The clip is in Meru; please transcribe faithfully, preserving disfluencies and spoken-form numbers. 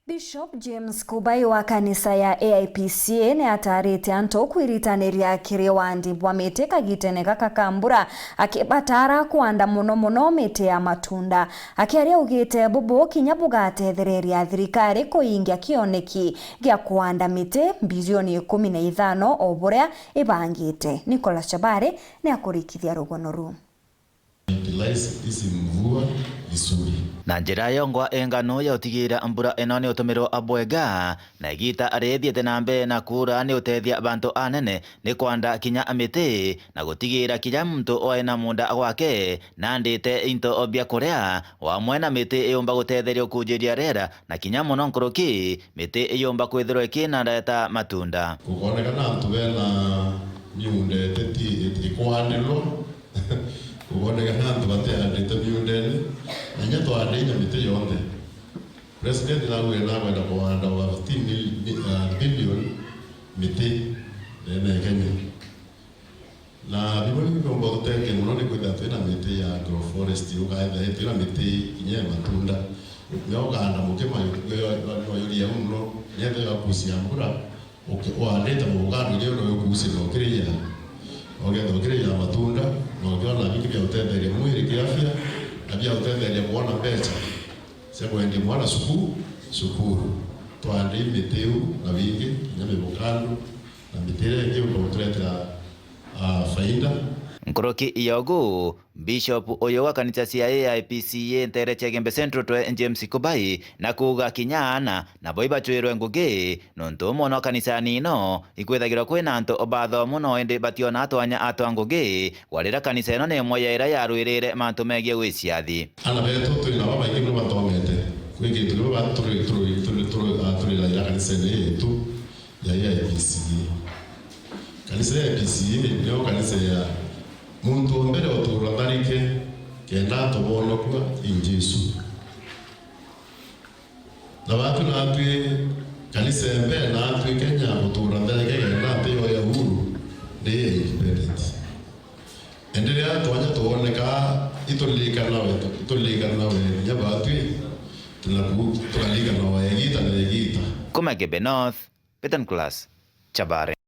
Bishop James Kubai wa kanisa ya A I P C A ni ataarite antu kwiritaniria kiri wandi bwa miti kagitene gaka ka mbura, akibataara kwanda mono mono miti ya matunda. Akiaria augite bubu kinya bugatethereria thirikari kuingia kioneki gia kwanda miti bilioni ikumi na ithano o buria ibangite. Nicholas Chabare ni akurikithia rugono ruu. Utilize hizi mvua vizuri. Na njira yongwa inganu ya utigira mbura ino ni utumirwa bwega, na igita riithiite na mbere na kuura ni utethia bantu anene ni kwanda kinya miti, na gutigira kinya muntu oe na munda gwake nandite into bia kuria, o amwe na miti iumba gutetheria ukunjiria riera, na kinya mono nkuruki, miti iumba kwithirwa ikinareta matunda. Gukonekana antu bena miunda iteti-, it-, ikwandirwa. Gukonekana antu batiandite miundene, na inya twaandinya miti yonthe. President naugire nakwenda kuanda over fifteen mil-, mi-, ah, billion miti nene ya Kenya. Na bimwe biu biumba gututeethia mono ni kwithira twina miti ya agroforestry, ukaethira twina miti kinya ya matunda. Nio ukaanda muki mayuria au mono, niethira igakucia mbura, uki-, uandite mugukano iria no ukucia na ukiriria. Ugetha ukiriria matunda, na ukiona bingi bia gutetheria mwiri kiafya, na bia gutetheria kuona mbeca cia kwendia mwana cukuru, cukuru. Twandi miti iu na wingi, kinya mivukando, na miti iria ingi iumba guturetera, ah, faida. Nkuruki ya ugu, Bishop uyu wa kanisa cia A I P C A nteere cia Igembe Central twe James Kubai na kuuga kinya aana nabo ibacwirwe ngugi, nontu mono kanisani ino ikwithagirwa kwina antu bathomu no indi bationa twanya atwa ngugi, gwa riria kanisa ino ni imwe ya iria yarwirire mantu megie gwiciathi. Aana betu twi nabo baingi mono bathomete. Kwi gintu kimwe ba-, turi, turi, turi, turi, ah, turi na ira kanisene yetu ya A I P C A. Kanisa ya A I P C A niyo kanisa ya muntu wa mbere utura tharike kenda tubonokua in Jesu. Na batu natwi kanisa ya mbere natwi Kenya gutura tharike kenda nthi yo ya uhuru ni ya independent. Indi riria twanya twoneka, ituririkana we, ituririkana we kinya batwi, tunaku-, tukaririkanawa igita na igita. Kuma Igembe North, Peter Nicholas, Chabare.